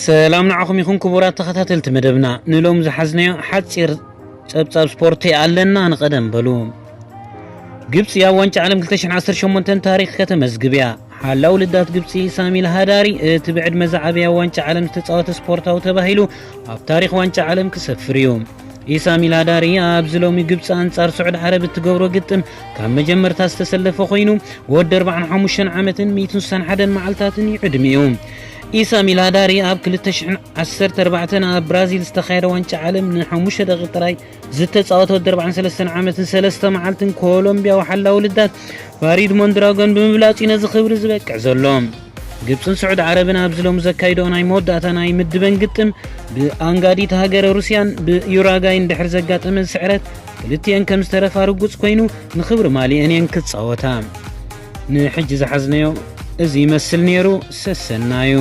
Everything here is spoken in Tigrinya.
ሰላም ንዓኹም ይኹን ክቡራት ተኸታተልቲ መደብና። ንሎም ዝሓዝናዮ ሓጺር ጸብጻብ ስፖርት ኣለና። ንቐደም በሉ። ግብጺ ኣብ ዋንጫ ዓለም ክልተ ሽሕን ዓሰርተ ሸሞንተን ታሪኽ ከተመዝግብ እያ። ሓላው ልዳት ግብጺ ኢሳሚል ሃዳሪ እቲ ብዕድመ ዝዓበየ ኣብ ዋንጫ ዓለም ዝተጻወተ ስፖርታዊ ተባሂሉ ኣብ ታሪኽ ዋንጫ ዓለም ክሰፍር እዩ። ኢሳሚል ሃዳሪ ኣብዚ ሎሚ ግብጺ ኣንጻር ስዑድ ዓረብ እትገብሮ ግጥም ካብ መጀመርታ ዝተሰለፈ ኮይኑ፣ ወዲ ኣርባዓን ሓሙሽተን ዓመትን ሚእትን ስሳን ሓደን መዓልታትን እዩ ዕድሚኡ። ኢሳሚል ሃዳሪ ኣብ ክልተ ሽሕን ዓሰርተ ኣርባዕተን ኣብ ብራዚል ዝተኻየደ ዋንጫ ዓለም ንሓሙሽተ ደቂቕ ጥራይ ዝተጻወተ ወዲ ኣርባዓን ሰለስተን ዓመትን ሰለስተ መዓልትን ኮሎምቢያዊ ሓላው ልዳት ፋሪድ ሞንድራጎን ብምብላጽ እዩ ነዚ ክብሪ ዝበቅዕ ዘሎ። ግብጽን ስዑድ ዓረብን ኣብዚ ሎሚ ዘካይደኦ ናይ መወዳእታ ናይ ምድበን ግጥም ብኣንጋዲት ሃገረ ሩስያን ብዩራጋይን ድሕሪ ዘጋጠመ ስዕረት ክልቲኤን ከም ዝተረፋ ርጉጽ ኮይኑ ንኽብሪ ማሊአን እየን ክጻወታ። ንሕጂ ዝሓዝናዮ እዚ ይመስል ነይሩ። ሰሰናዩ።